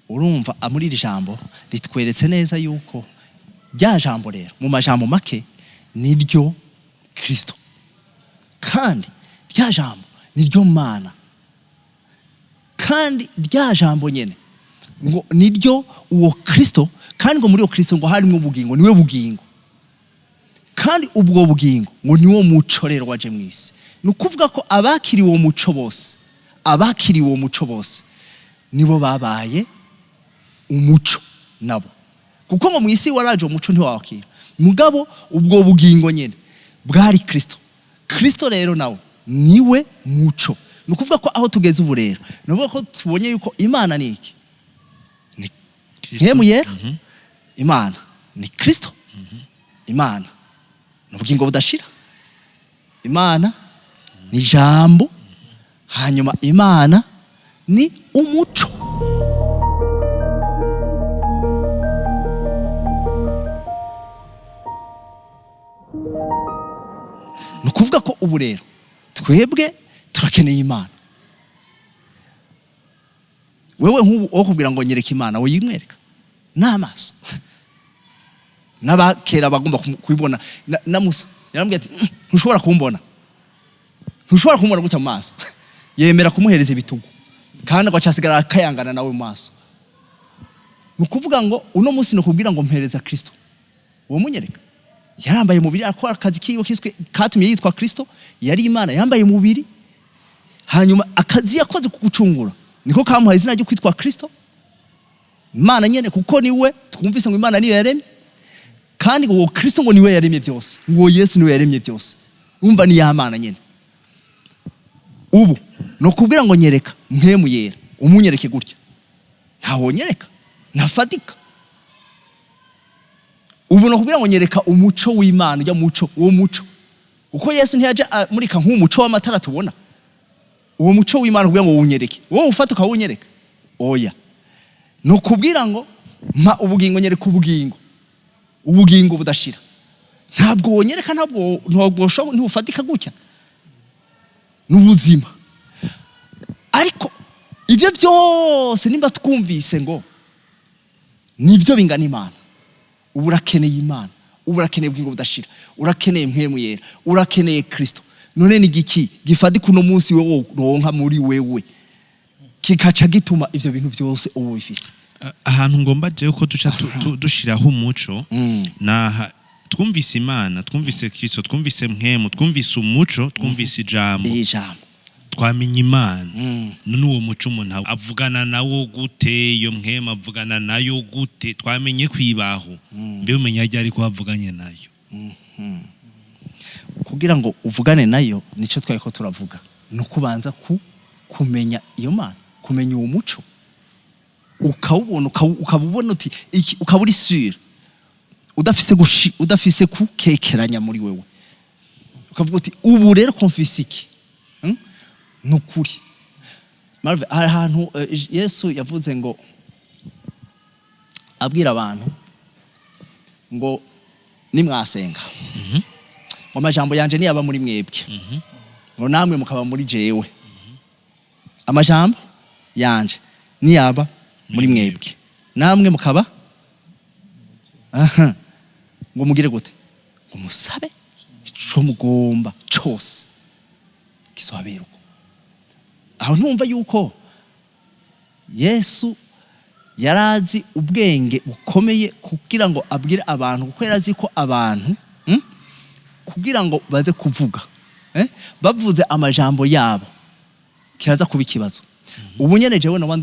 Urumva, muri iri jambo ritweretse neza yuko rya jambo rero, mu majambo make, niryo Kristo, kandi rya jambo niryo Mana, kandi rya jambo nyene ngo niryo uwo Kristo, kandi ngo muri uwo Kristo ngo harimo ubugingo, niwe bugingo, kandi ubwo bugingo ngo niwo muco rero waje mu isi. Ni ukuvuga ko abakiriye uwo muco bose, abakiriye uwo muco bose, nibo babaye umuco nabo, kuko ngo mu isi waraje uwo muco ntiwawakira. Mugabo ubwo bugingo nyene bwari Kristo. Kristo rero nawe niwe muco. Ni ukuvuga ko aho tugeze ubu rero, ni ukuvuga ko tubonye yuko Imana ni iki? Ni Mpwemu Yera. Imana ni Kristo. Imana ni ubugingo budashira. Imana ni ijambo. Hanyuma Imana ni umuco. Ni ukuvuga ko ubu rero twebwe turakeneye Imana. Wewe nk'ubu wo kubwira ngo nyereka Imana, woyimwereka n'amaso? N'abakera bagomba kubibona na Musa yarambwiye ati: Ntushobora kumbona, ntushobora kumbona gutya mu maso." Yemera kumuhereza ibitugu, kandi ngo acasigara akayangana nawe mu maso. Ni ukuvuga ngo uno munsi ni ukubwira ngo mpereza Kristo, uwo munyereka yarambaye umubiri, akora akazi kiwe kiswe katumye yitwa Kristo. Yari Imana yambaye umubiri, hanyuma akazi yakoze kugucungura niko kamuhaye izina ryo kwitwa Kristo, Imana nyene, kuko niwe twumvise ngo Imana niyo yaremye, kandi ngo uwo Kristo ngo niwe yaremye byose, ngo uwo Yesu niwe yaremye byose. Umva, ni ya Mana nyene. Ubu ni ukubwira ngo nyereka Mpwemu Yera, umunyereke gutya, ntawonyereka, ntafatika. Ubu ni ukubwira ngo nyereka umuco w'Imana, ujya muco, uwo muco, kuko Yesu ntiyaje amurika nk'umuco w'amatara tubona. Uwo muco w'Imana kugira ngo wunyereke, wowe ufata ukawunyereka? Oya. Ni ukubwira ngo mpa ubugingo, nyereka ubugingo, ubugingo budashira, ntabwo wonyereka, ntabwo ntibufatika gutya, n'ubuzima. Ariko ibyo byose, nimba twumvise ngo nibyo bingana Imana, ubu urakeneye Imana, ubu urakeneye ubugingo budashira, urakeneye Mpwemu Yera, urakeneye Kristo. None ni igiki gifatika uno munsi wewe uronka muri wewe kikaca gituma ivyo bintu byose ubu bifise? Ahantu ngomba jewe ko duca dushiraho umuco naha: twumvise Imana, twumvise Kristo, twumvise Mpwemu, twumvise umuco, twumvise ijambo. Ijambo. Twamenye Imana. None uwo muco umuntu avugana nawo gute? Iyo Mpwemu avugana nayo gute? Twamenye kwibaho, mbe umenya ryari ko avuganye nayo? Kugira ngo uvugane nayo, nicyo twari ko turavuga, ni ukubanza kumenya iyo Mana, kumenya uwo muco, ukawubona, ukaba ubona uti iki, ukaba uri sûr, udafise kukekeranya muri wewe, ukavuga uti ubu rero ko mfise iki, Ni ukuri. Marve, hari ahantu Yesu yavuze ngo, abwira abantu ngo nimwasenga, ngo amajambo yanje niyaba muri mwebwe, ngo namwe mukaba muri jewe, amajambo yanje niyaba muri mwebwe namwe mukaba, aha, ngo mugire gute? Ngo musabe ico mugomba cose, kizohabera uko. Aho ntumva yuko Yesu yarazi ubwenge bukomeye kugira ngo abwire abantu, kuko yarazi ko abantu, kugira ngo baze kuvuga, bavuze amajambo yabo kiraza kuba ikibazo. Ubu nyene jewe noba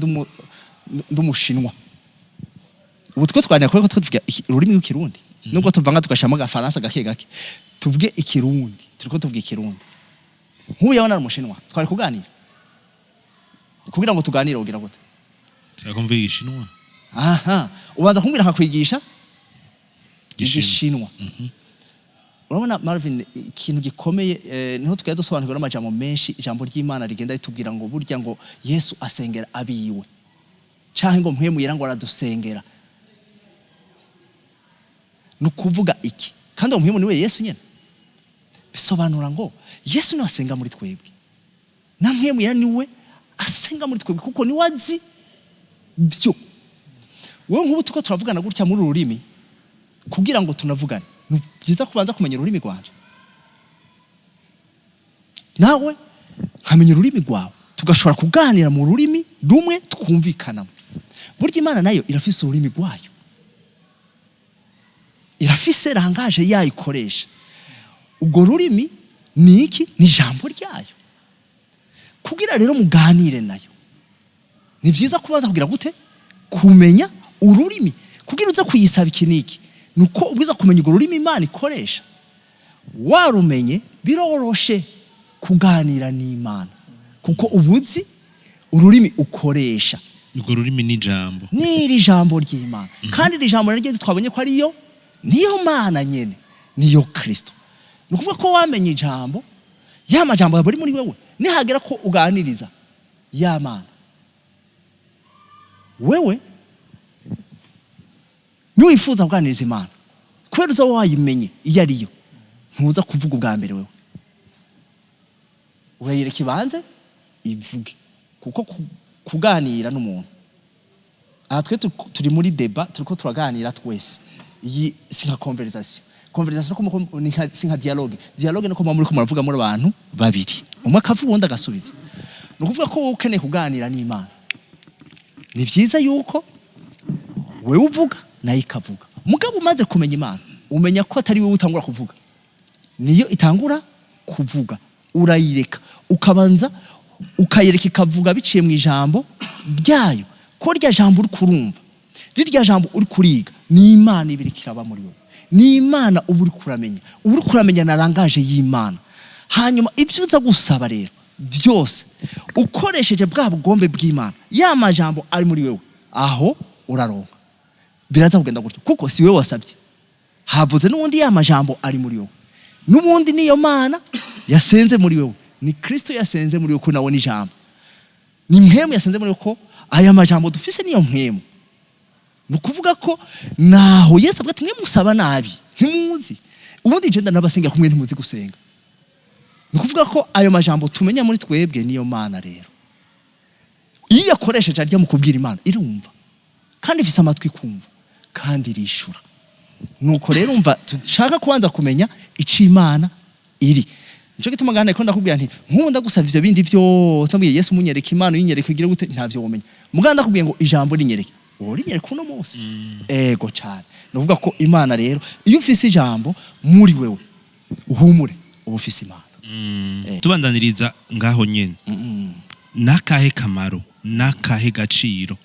ndumushinwa, ubu twe twanira kubera ko twe tuvuga ururimi rw'Ikirundi, nubwo tuvanga tugashiramo agafaransa gake gake, tuvuge Ikirundi, turiko tuvuga Ikirundi. Nk'ubu yabona ari umushinwa twari kuganira, kugira ngo tuganire ugira gute? Sinakumva Igishinwa. Aha, ubanza kumbwira nkakwigisha Igishinwa. Igishinwa. Urabona Marvin, ikintu gikomeye, niho tukajya dusobanukirwa n'amajambo menshi ijambo ry'Imana rigenda ritubwira, ngo burya ngo Yesu asengera abiwe, canke ngo Mpwemu Yera ngo aradusengera. Ni ukuvuga iki? Kandi uwo Mpwemu niwe Yesu nyene. Bisobanura ngo Yesu niwe asenga muri twebwe, na Mpwemu Yera niwe asenga muri twebwe, kuko niwe azi byo. Wowe nk'ubu tuko turavugana gutya muri uru rurimi, kugira ngo tunavugane ni byiza kubanza kumenya ururimi rwanje, nawe nkamenya ururimi rwawe, tugashobora kuganira mu rurimi rumwe twumvikanamo. Burya Imana nayo irafise ururimi rwayo, irafise langage yayo ikoresha. Ubwo rurimi ni iki? Ni ijambo ryayo. Kugira rero muganire nayo, ni byiza kubanza kugira gute? Kumenya ururimi. Kugira uze kuyisaba iki n'iki, ni uko ubwiza kumenya urwo rurimi Imana ikoresha. Warumenye, biroroshe kuganira n'Imana, kuko ubuzi ururimi ukoresha. Urwo rurimi ni ijambo. N'iri jambo ry'Imana. Kandi iri jambo naryo twabonye ko ariyo niyo Mana nyene, niyo Kristo. Ni ukuvuga ko wamenye ijambo, ya majambo yaba ari muri wewe, nihagera ko uganiriza ya Mana, wewe niwifuza kuganiriza Imana, kubera uza wayimenye iyo ariyo, ntuza kuvuga ubwa mbere. Wewe urayireka ibanze ivuge, kuko kuganira n'umuntu, aha twe turi muri débat, turiko turaganira twese. Iyi si nka conversation. Conversation si nka dialogue. Dialogue niko muba muriko muravuga muri abantu babiri, umwe akavuga, uwundi agasubiza. Ni ukuvuga ko wowe ukeneye kuganira n'Imana, ni vyiza yuko wewe uvuga, nayo ikavuga. Mugabo umaze kumenya Imana, umenya ko atari wowe utangura kuvuga, niyo itangura kuvuga. Urayireka, ukabanza ukayireka ikavuga biciye mu ijambo ryayo, ko rya jambo uri kurumva, rirya jambo uri kuriga, ni Imana ibiri kiraba muri wowe, ni Imana uba uri kuramenya, uba uri kuramenya na langage y'Imana. Hanyuma ibyo uza gusaba rero byose, ukoresheje bwa bugombe bw'Imana, ya majambo ari muri wewe, aho uraronka. Biraza kugenda gutyo, kuko si wewe wasabye, havuze n'ubundi ya majambo ari muri wowe, n'ubundi niyo Mana yasenze muri wewe, ni Kristo yasenze muri wewe, ko nawe ni ijambo, ni mpwemu yasenze muri wewe, ko aya majambo dufise niyo mpwemu. Ni ukuvuga ko naho Yesu avuga ati: "Mwe musaba nabi, ntimuzi." Ubundi je ndanabasenga kumwe, ntimuzi gusenga. Ni ukuvuga ko ayo majambo tumenya muri twebwe niyo Mana. Rero iyo yakoresheje arya mu kubwira Imana, irumva, kandi ifise amatwi kumva, kandi irishura. Nuko rero umva, dushaka kubanza kumenya ico Imana iri. Nico gituma ngana ko ndakubwira nti nk'ubu ndagusaba ivyo bindi vyose, ndabwiye Yesu: "Munyereka Imana, uyinyereka ugire gute?" Ntavyo womenya. Muganda ndakubwiye ngo ijambo rinyereke, wowe rinyereka uno munsi. Ego cyane. Ni ukuvuga ko Imana rero, iyo ufise ijambo muri wewe, uhumure, uba ufise Imana. Tubandaniriza ngaho nyene, nakahe kamaro, nakahe gaciro,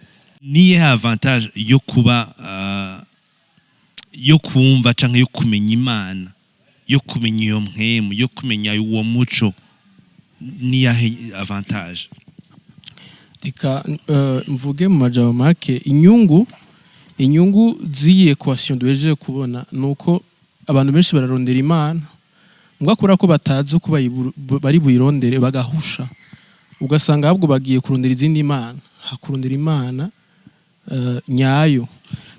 niye avantage yo kuba yo kumva canke yo kumenya Imana, yo kumenya iyo mpwemu, yo kumenya uwo muco? Niyahe avantage? Reka mvuge mu majambo make. Inyungu z'iyi équation duhejeje kubona ni uko abantu benshi bararondera Imana, mbwa kubera ko batazi uko bari buyirondere, bagahusha, ugasanga ahubwo bagiye kurondera izindi mana hakurondera Imana nyayo.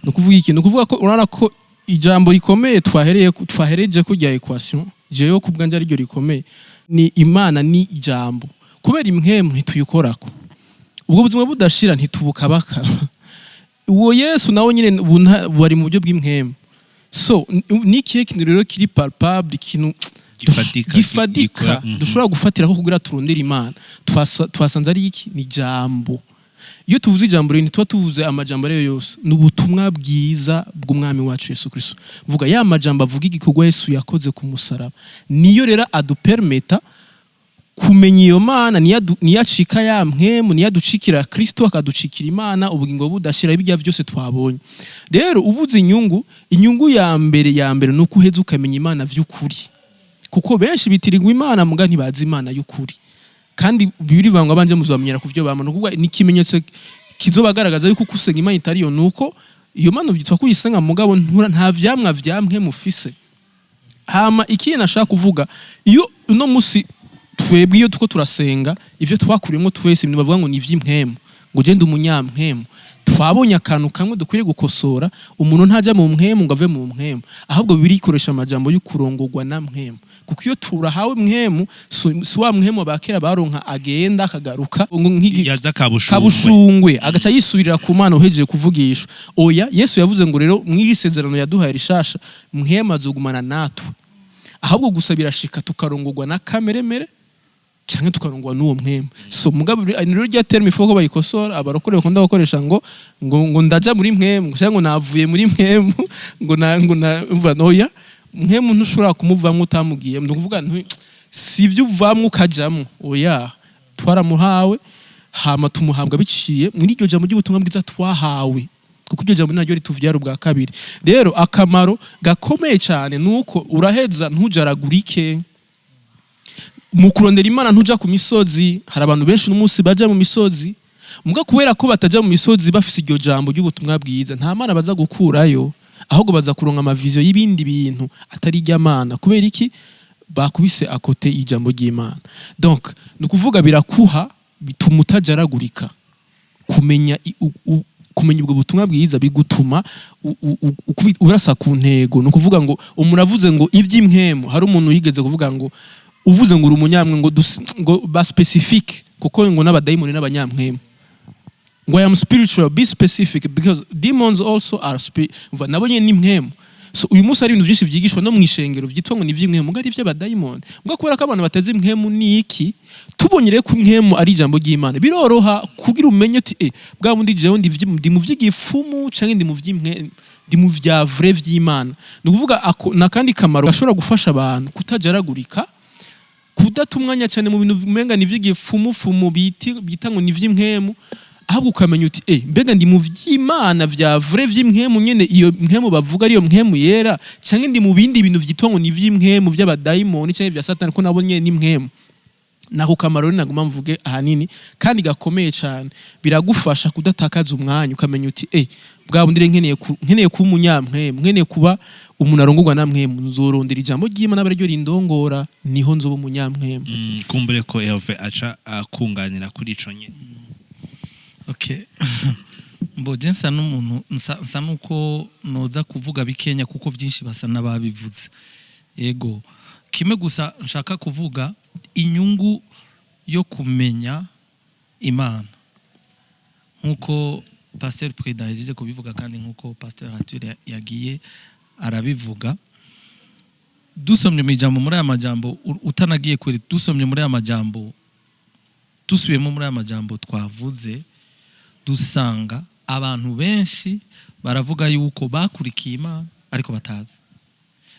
Ni ukuvuga iki? Ni ukuvuga ko urabona ko ijambo rikomeye twahereye twahereje ko rya équation, jewe ku bwanjye ariryo rikomeye, ni Imana ni ijambo. Kubera impwemu ntituyikorako, ubwo buzima budashira ntitubukabaka. Uwo Yesu nawe nyine ubu bari mu buryo bw'impwemu. So ni ikihe kintu rero kiri palpable, ikintu Gifatika, gifatika gikora. dushobora gufatira ko kugira turondere Imana? Twasanze ari iki? Ni jambo. Iyo tuvuze ijambo rero, ntituba tuvuze amajambo ariyo yose, ni ubutumwa bwiza bw'Umwami wacu Yesu Kristo. Vuga ya majambo avuga igikorwa Yesu yakoze ku musaraba, niyo rero adupermeta kumenya iyo Mana. Niyo acika ya mpwemu, niyo aducikira Kristo, akaducikira Imana, ubugingo budashira, ibijya byose twabonye. Rero uvuze inyungu, inyungu ya mbere ni uko uheza ukamenya Imana vy'ukuri, kuko benshi bitirirwa Imana muga ntibazi Imana y'ukuri. Kandi bibiri bangwa abanje muzabamenyera ku vyo bama. Ni ukuvuga ni ikimenyetso kizobagaragaza yuko usenga Imana itari yo, nuko iyo Mana vyitwa kuyisenga, mugabo nta vyamwa vya mpwemu ufise. Hama ikindi nashaka kuvuga, iyo uno musi twebwe iyo tuko turasenga, ivyo twakuriyemo twese, ibintu bavuga ngo ni ivy'impwemu, ngo genda umunyampwemu. Twabonye akantu kamwe dukwiriye gukosora: umuntu ntajya mu mpwemu ngo ave mu mpwemu, ahubwo Bibiliya ikoresha amajambo y'ukurongorwa na mpwemu, kuko iyo turahawe mpwemu, si wa mpwemu abakera baronka agenda akagaruka ngo Yaza kabushungwe. Kabushungwe, agaca yisubirira ku Mana uhejeje kuvugisha. Oya, Yesu yavuze ngo rero mw'iri sezerano yaduhaye rishasha, mpwemu azogumana natwe. Ahubwo gusa birashika tukarongorwa na kameremere canke tukarongwa n'uwo mpwemu. So mugabo rero rya terme ifoko bayikosora. Abarokore bakunda gukoresha ngo ndaja muri mpwemu cyangwa ngo navuye muri mpwemu, ngo na umva. Noya, mpwemu ntushobora kumuvamwo utamugiye. Ni ukuvuga si ibyo uvamwo ukajamwo. Oya, twaramuhawe, hama tumuhabwa biciye muri iryo jambo ry'ubutumwa bwiza twahawe, kuko iryo jambo naryo rituvyara ubwa kabiri. Rero akamaro gakomeye cyane nuko uraheza ntujaragurike mu kurondera Imana, ntuja ku misozi. Hari abantu benshi n'umunsi baja mu misozi, muga kubera ko bataja mu misozi bafise iryo jambo ry'ubutumwa bwiza, nta Mana baza gukurayo, ahubwo baza kuronka ama vision y'ibindi bintu atari iry'Amana. Kubera iki? Bakubise à côté ijambo ry'Imana. Donc ni ukuvuga birakuha, bituma utajaragurika. Kumenya kumenya ubwo butumwa bwiza bigutuma urasa ku ntego. Ni ukuvuga ngo umuntu avuze ngo iby'impwemu, hari umuntu yigeze kuvuga ngo uvuze ngo uri umunyamwe, ngo ba spécifique, kuko ngo n'abadayimoni n'abanyamwemu, ngo "I am spiritual, be specific because demons also are spirit." Nabo nyene ni mpwemu. So uyu munsi hari ibintu byinshi byigishwa no mu ishengero byitwa ngo ni iby'impwemu, muga ari iby'abadayimoni. Muga kubera ko abantu bateze impwemu ni iki, tubonye rero ko impwemu ari ijambo ry'Imana, biroroha kugira umenye uti bwa bundi jewe ndi mu vy'igifumu canke ndi mu vy'impwemu, ndi mu vya vrai vy'Imana. Ni ukuvuga ako nakandi kamaro gashobora gufasha abantu kutajaragurika, kudata umwanya cyane mu bintu umenga ni ivy'igifumufumu bita ngo ni ivy'impwemu, ahubwo ukamenya uti mbega ndi mu vy'Imana vya vrai vy'impwemu nyene, iyo mpwemu bavuga ariyo mpwemu yera, canke ndi mu bindi bintu vyitwa ngo ni ivy'impwemu vy'abadayimoni canke vya Satani, ko nabo nyene ni impwemu. Nako kamaro rero naguma mvuge ahanini kandi gakomeye cyane: biragufasha kudatakaza umwanya, ukamenya uti bwa bundi rero nkeneye kuba umunyamwemu, nkeneye kuba umuntu arongorwa na mwemu, nzorondera ijambo ry'Imana abe ariryo rindongora, niho nzoba umunyamwemu. Kumbure ko Herve aca akunganira kuri ico nyene. Okay. Mboje nsa n'umuntu nsa nuko noza kuvuga bikenya, kuko byinshi basa n'ababivuze. Yego. Kimwe gusa nshaka kuvuga, inyungu yo kumenya Imana. Nkuko Pasteur Prida yahejeje kubivuga kandi nkuko Pasteur Arthur yagiye arabivuga. Dusomye mu ijambo muri aya majambo, utanagiye kure, dusomye muri aya majambo, dusubiyemo muri aya majambo twavuze, dusanga abantu benshi baravuga yuko bakurikiye Imana ariko batazi.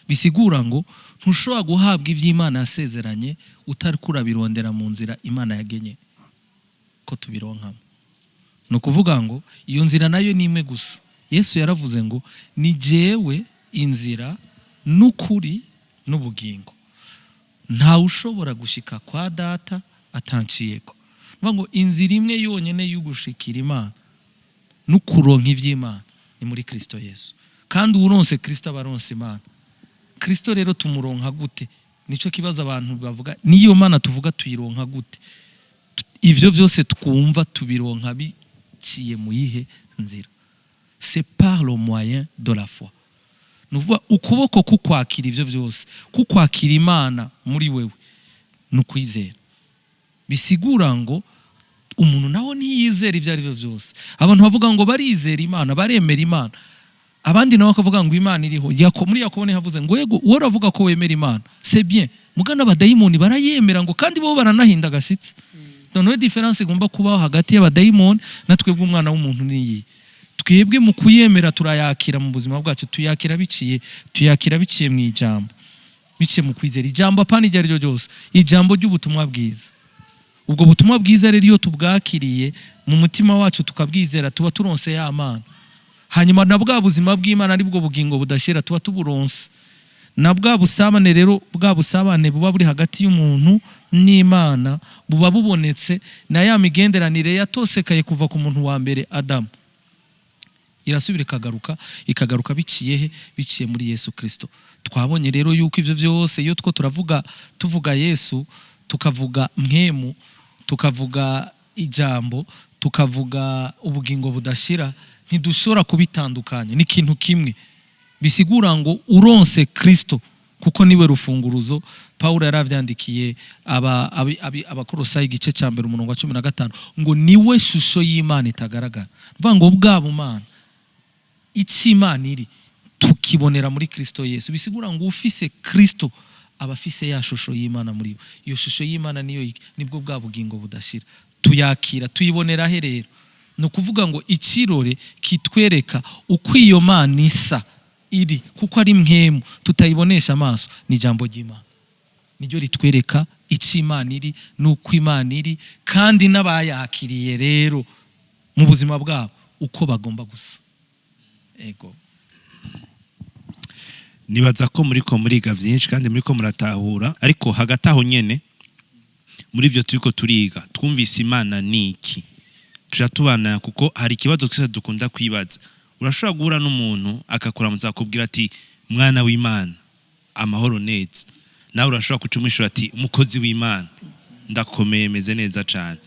Bisigura ngo ntushobora guhabwa iby'Imana yasezeranye utari kurabirondera mu nzira Imana yagenye ko tubironkamo. Ni ukuvuga ngo iyo nzira nayo ni imwe gusa. Yesu yaravuze ngo ni jewe inzira n'ukuri n'ubugingo, ntawe ushobora gushika kwa Data atanciyeko. Ni ngo inzira imwe yonyine y'ugushikira Imana n'ukuronka iby'Imana ni muri Kristo Yesu, kandi uwuronse Kristo aba aronse Imana. Kristo rero tumuronka gute? Nico kibazo abantu bavuga. Niyo Mana tuvuga tuyironka gute? Ivyo vyose twumva tubironka biciye mu yihe nzira? C'est par le moyen de la foi. Ni ukuvuga ukuboko kukwakira ivyo vyose, kukwakira Imana muri wewe, ni ukwizera. Bisigura ngo umuntu nawe ntiyizera ibyo ari byo byose. Abantu bavuga ngo barizera Imana, baremera Imana, abandi nabo bakavuga ngo Imana iriho. Muri Yakobo niho havuze ngo yego, wowe uravuga ko wemera Imana, c'est bien, mugana abadayimoni barayemera, ngo kandi bo baranahinda agashitsi. Noneho différence igomba kubaho hagati y'abadayimoni na twebwe umwana w'umuntu niyi: twebwe mu kuyemera turayakira mu buzima bwacu, tuyakira biciye mu ijambo, biciye mu kwizera ijambo, apana iryo ari ryo ryose, ijambo ry'ubutumwa bwiza. Ubwo butumwa bwiza rero iyo tubwakiriye mu mutima wacu tukabwizera, tuba turonse ya Mana. Hanyuma na bwa buzima bw'Imana, ari bwo bugingo budashira, tuba tuburonse. Na bwa busabane rero, bwa busabane buba buri hagati y'umuntu n'Imana buba bubonetse, na ya migenderanire yatosekaye kuva ku muntu wa mbere Adamu irasubira ikagaruka. Biciye he? Biciye muri Yesu Kristo. Twabonye rero yuko ivyo vyose iyo two turavuga, tuvuga Yesu, tukavuga mpwemu, tukavuga ijambo. Tukavuga ubugingo budashira, ntidushobora kubitandukanya, ni ikintu kimwe. Bisigura ngo uronse Kristo, kuko niwe rufunguruzo. Paulo yaravyandikiye Abakorosayi igice cya mbere, umurongo wa 15, ngo niwe shusho y'Imana itagaragara. Vuga ngo bwa bumana, icyo Imana iri, tukibonera muri Kristo Yesu. Bisigura ngo ufise Kristo aba afise ya shusho y'Imana muri we. Iyo shusho y'Imana niyo nibwo bwa bugingo budashira. Tuyakira, tuyibonera he rero? Ni ukuvuga ngo ikirore kitwereka uko iyo Mana isa iri, kuko ari mpwemu tutayibonesha amaso, ni ijambo ry'Imana. Niryo ritwereka icyo Imana iri n'uko Imana iri, kandi n'abayakiriye rero mu buzima bwabo uko bagomba gusa. Ego. Nibaza ko muriko muriga byinshi kandi muriko muratahura, ariko hagati aho nyene muri ivyo turiko turiga, twumvise Imana ni iki, tuja tubana, kuko hari ikibazo twese dukunda kwibaza. Urashobora guhura n'umuntu akakuramutsa, akubwira ati: "Mwana w'Imana, amahoro neza." Nawe urashobora kuca umwishura ati: "Umukozi w'Imana, ndakomeye, meze neza cane."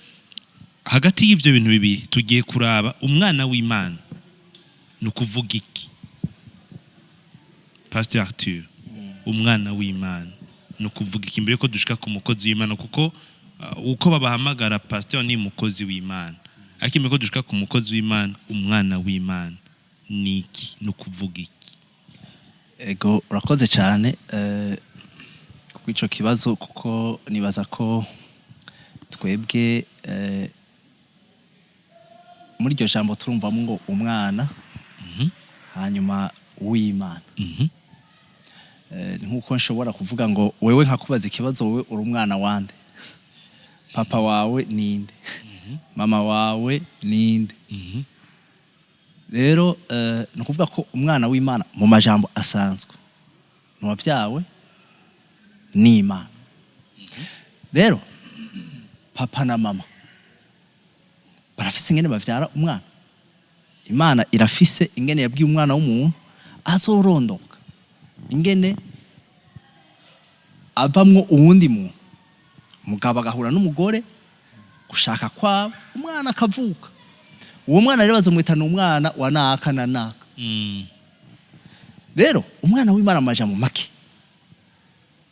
Hagati y'ivyo bintu bibiri tugiye kuraba umwana w'Imana ni ukuvuga iki. Pastor Arthur, umwana w'Imana ni ukuvuga iki, mbere ko dushika ku mukozi w'Imana? Kuko uko babahamagara, pastor ni umukozi w'Imana, ariko imbere ko dushika ku mukozi w'Imana, umwana w'Imana ni iki, ni ukuvuga iki? Ego, urakoze cyane kubw'ico kibazo, kuko nibaza ko twebwe muri iryo jambo turumvamo ngo umwana hanyuma w'Imana. Nk'uko nshobora kuvuga ngo wewe, nkakubaza ikibazo: wowe uri umwana wande? Papa wawe ninde? Mama wawe ninde? Rero ni ukuvuga ko umwana w'Imana mu majambo asanzwe ni uwabyawe n'Imana. Rero papa na mama barafise ingene bavyara umwana. Imana irafise ingene yabwiye umwana w'umuntu azorondoka, ingene avamwo uwundi muntu, umugabo agahura n'umugore, gushaka kwabo, umwana akavuka. Uwo mwana rero bazomwita ni umwana wa naka na naka. Rero umwana w'Imana mu majambo make,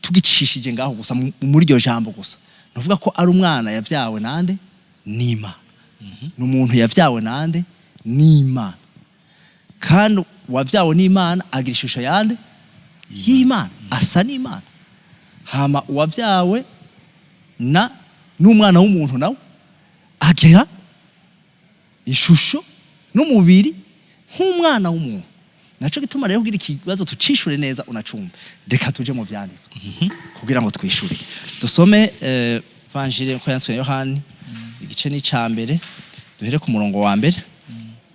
tugicishije ngaho gusa, muri iryo jambo gusa, nuvuga ko ari umwana yavyawe nande? N'Imana. Ni umuntu yavyawe nande? N'Imana. Kandi wavyawe n'Imana agira ishusho yande? Y'Imana, asa n'Imana. Hama uwavyawe na n'umwana w'umuntu nawe agira ishusho n'umubiri nk'umwana w'umuntu. Naco gituma rero, kugira ikibazo tucishure neza, unacumba, reka tuje mu vyanditswe kugira ngo twishure. Dusome Evanjiri uko yanditswe na Yohani, igice ni ca mbere, duhere ku murongo wa mbere.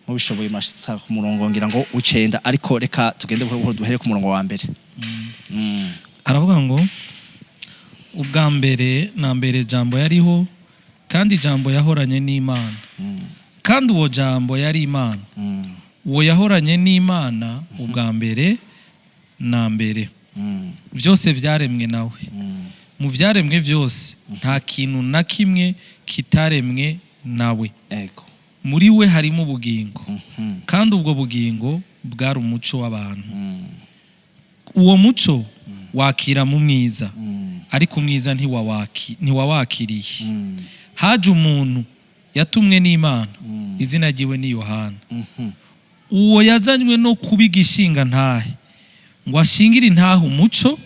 Mubishoboye mashitsa ku murongo ngira ngo w'icenda, ariko reka tugende buhoro buhoro, duhere ku murongo wa mbere. Aravuga ngo: "Ubwa mbere na mbere Jambo yariho, kandi Jambo yahoranye n'Imana, kandi uwo Jambo yari Imana. Uwo yahoranye n'Imana ubwa mbere na mbere. Byose byaremwe nawe. Mu byaremwe byose nta kintu na kimwe kitaremwe nawe. Muri we harimo ubugingo, kandi ubwo bugingo bwari umuco w'abantu. Uwo muco wakira mu mwiza, ariko umwiza ntiwawakiriye. Haje umuntu yatumwe n'Imana, izina ryiwe ni Yohana. Uwo yazanywe no kubiga ishinga ntahe, ngo ashingire intahe umuco,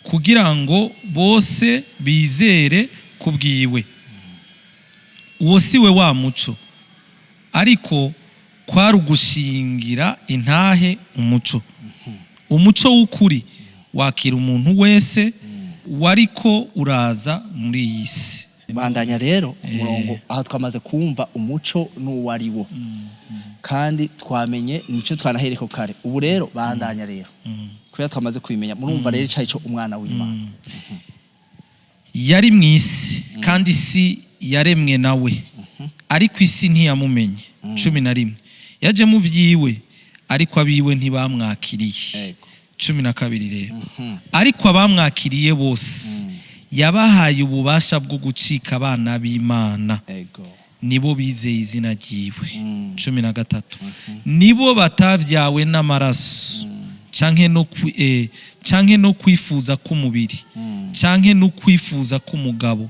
kugira ngo bose bizere kubwiwe. Uwo si we wa muco, ariko kwari ugushingira intahe umuco. Umuco w'ukuri wakira umuntu wese wariko uraza muri iyi si." Bandanya rero umurongo. Aha twamaze kumva umuco n'uwo ari wo, kandi twamenye nico twanahereko kare. Ubu rero bandanya rero, kubera twamaze kubimenya, murumva rero icayi co umwana w'Imana. "Yari mu isi, kandi isi yaremwe nawe, ariko isi ntiyamumenye. 11: Yaje mu byiwe, ariko abiwe ntibamwakiriye. 12 rero: Ariko abamwakiriye bose yabahaye ububasha bwo gucika abana b'Imana." Nibo bizeye izina ryiwe. 13, nibo batavyawe n'amaraso canke no kwifuza k'umubiri canke no kwifuza k'umugabo,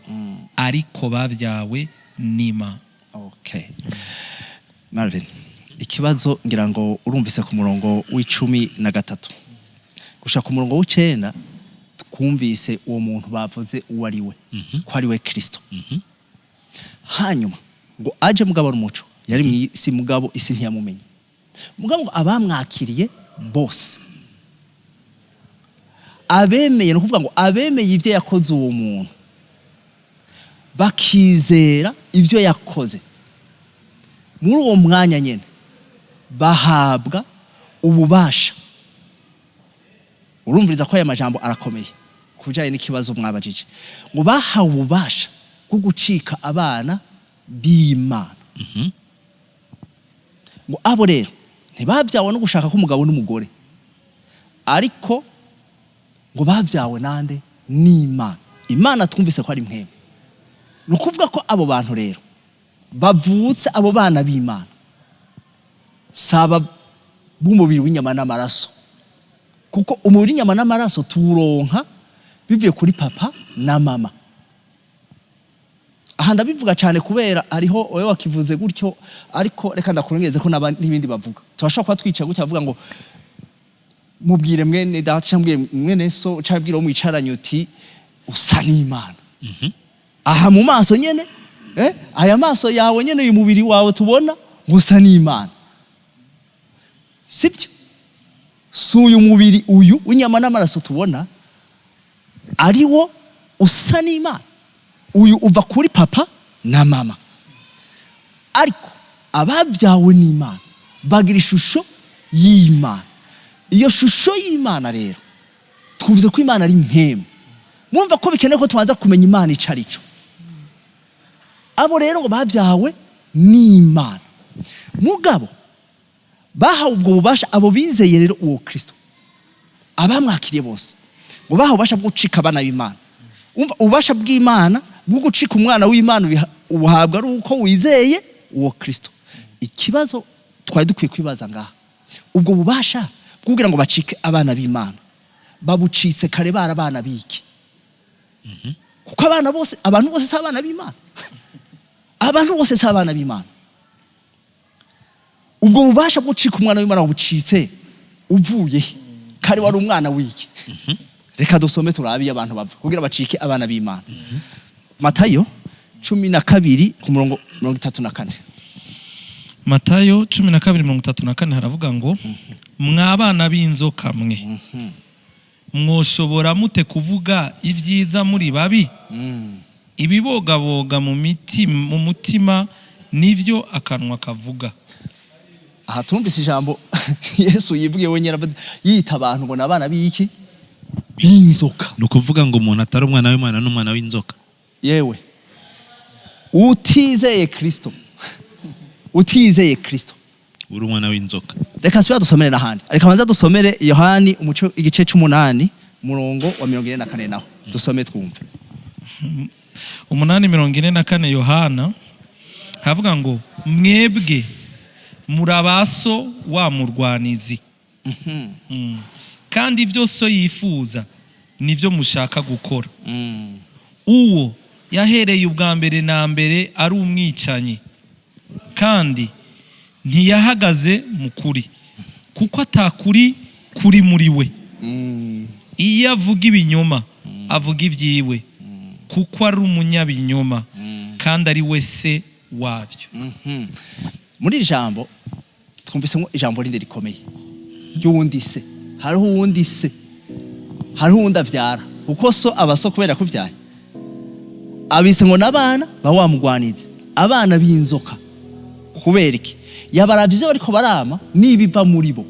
ariko bavyawe n'Imana. Okay. Marvin, ikibazo ngira ngo urumvise ku murongo w'13 gushaka ku murongo w'9, twumvise uwo muntu bavuze uwo ari we, ko ari we Kristo. Hanyuma ngo aje mugabo ari umuco, yari mu isi, mugabo isi ntiyamumenye. Mugabo ngo abamwakiriye bose, abemeye, ni ukuvuga ngo abemeye ibyo yakoze uwo muntu, bakizera ibyo yakoze, muri uwo mwanya nyine bahabwa ububasha. Urumviriza ko aya majambo arakomeye ku bijyanye n'ikibazo mwabajije, ngo bahawe ububasha bwo gucika abana b'Imana. Ngo abo rero ntibabyawe no gushaka k'umugabo n'umugore, ariko ngo babyawe nande? N'Imana. Imana twumvise ko ari mwebwe. Ni ukuvuga ko abo bantu rero bavutse, abo bana b'Imana, saba b'umubiri w'inyama n'amaraso, kuko umubiri w'inyama n'amaraso tuwuronka bivuye kuri papa na mama. Aha ndabivuga cyane kubera hariho wowe wakivuze gutyo, ariko reka ndakurengeze ko n'ibindi bavuga. Turashobora kuba twicaye gutya, bavuga ngo mubwire mwene data cyangwa mubwire mwene so cyangwa ubwire uwo mwicaranye uti usa n'Imana. Aha mu maso nyene, aya maso yawe nyene, uyu mubiri wawe tubona, ngo usa n'Imana, sibyo? Si uyu mubiri uyu w'inyama n'amaraso tubona ari wo usa n'Imana. Uyu uva kuri papa na mama, ariko ababyawe n'Imana bagira ishusho y'Imana. Iyo shusho y'Imana rero, twumvise ko Imana ari mpemu. Mwumva ko bikenewe ko tubanza kumenya Imana ico ari cyo. Abo rero ngo babyawe n'Imana, mugabo bahawe ubwo bubasha, abo bizeye rero uwo Kristo, abamwakiriye bose, ngo bahawe ububasha bwo gucika abana b'Imana. Umva, ububasha bw'Imana bwo gucika umwana w'Imana ubuhabwa ari uko wizeye uwo Kristo. Ikibazo twari dukwiye kwibaza ngaha, ubwo bubasha bwo kugira ngo bacike abana b'Imana babucitse kare bari abana b'iki? Kuko abana bose, abantu bose si abana b'Imana. Abantu bose si abana b'Imana. Ubwo bubasha bwo gucika umwana w'Imana bucitse uvuye he? Kare wari umwana w'iki? Reka dusome turabe iyo abantu bava kugira bacike abana b'Imana. Matayo 12 ku murongo 34. Matayo 12:34 haravuga ngo: "Mwa bana b'inzoka mwe, mwoshobora mute kuvuga ibyiza muri babi? Ibibogaboga mu mutima nivyo akanwa kavuga." Aha tumvise ijambo Yesu yivugiye wenyine, yita abantu ngo ni abana b'iki? B'inzoka. Ni ukuvuga ngo umuntu atari umwana w'Imana n'umwana w'inzoka. Yewe, utizeye Kristo, utizeye Kristo, uri umwana w'inzoka. Reka nsubira dusomere n'ahandi. Reka banza dusomere Yohani umuco igice c'8, umurongo wa 44, naho dusome twumve. 8:44 Yohana, havuga ngo: "Mwebwe murabaso wa murwanizi, kandi ibyo so yifuza nibyo mushaka gukora. Uwo yahereye ubwa mbere na mbere ari umwicanyi, kandi ntiyahagaze mu kuri, kuko atakuri kuri muri we. Iyo avuga ibinyoma, avuga ibyiwe, kuko ari umunyabinyoma kandi ari we se wabyo." Muri iri jambo twumvisemo ijambo rindi rikomeye ry'uwundi se. Hariho uwundi se, hariho uwundi avyara, kuko so aba so kubera kubyaye. Abise ngo n'abana ba wa mugwanizi, abana b'inzoka. Kubera iki? Yabaravye ivyo bariko barama n'ibiva muri bo,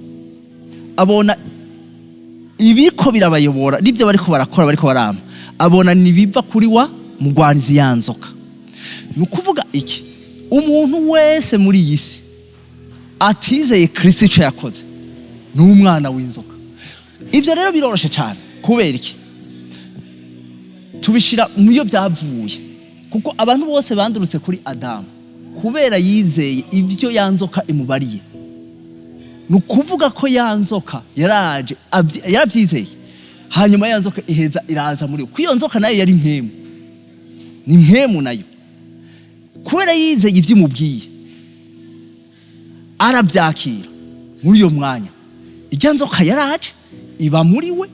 abona ibiko birabayobora n'ibyo bariko barakora, bariko barama, abona nibiva kuri wa mugwanizi, ya nzoka. Ni ukuvuga iki? Umuntu wese muri iyi si atizeye Kristo icyo yakoze ni umwana w'inzoka. Ibyo rero biroroshe cyane. Kubera iki? Tubishyira mu yo byavuye, kuko abantu bose bandurutse kuri Adamu. Kubera yizeye ibyo ya nzoka imubariye. Ni ukuvuga ko ya nzoka yaraje yarabyizeye, hanyuma ya nzoka iheza iraza muri we, kuko iyo nzoka nayo yari impwemu, ni impwemu nayo. Kubera yizeye ibyo imubwiye, arabyakira. Muri iyo mwanya ijya nzoka yaraje iba muri we,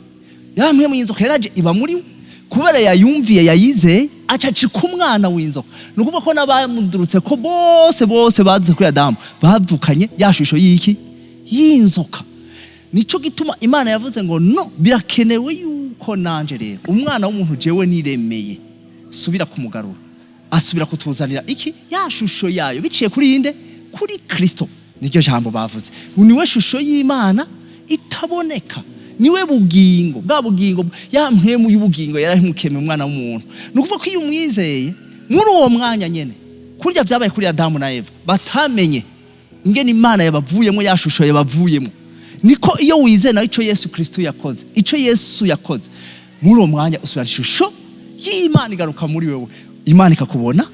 ya mpwemu y'inzoka yaraje iba muri we. Kubera yayumviye, yayizeye, aca acika umwana w'inzoka. Ni ukuvuga ko n'abamudurutse ko bose bose baduze kuri Adamu bavukanye ya shusho y'iki? Y'inzoka. Nico gituma Imana yavuze ngo no birakenewe yuko nanje rero umwana w'umuntu jewe niremeye subira kumugarura, asubira kutuzanira iki? Ya shusho yayo, biciye kuri inde? Kuri Kristo. Niryo jambo bavuze, niwe shusho y'Imana itaboneka, niwe bugingo bwa bugingo, ya mpwemu y'ubugingo yarahimukemye umwana w'umuntu. Ni ukuvuga ko iyo umwizeye muri uwo mwanya nyene, kurya vyabaye kuri Adamu na Eva batamenye ingene Imana yabavuyemo, ya shusho yabavuyemo, niko iyo wizeye nawe ico Yesu Kristo yakoze, ico Yesu yakoze, muri uwo mwanya usubira ishusho y'Imana igaruka muri wewe, Imana ikakubona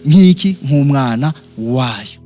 nk'iki? Nk'umwana wayo.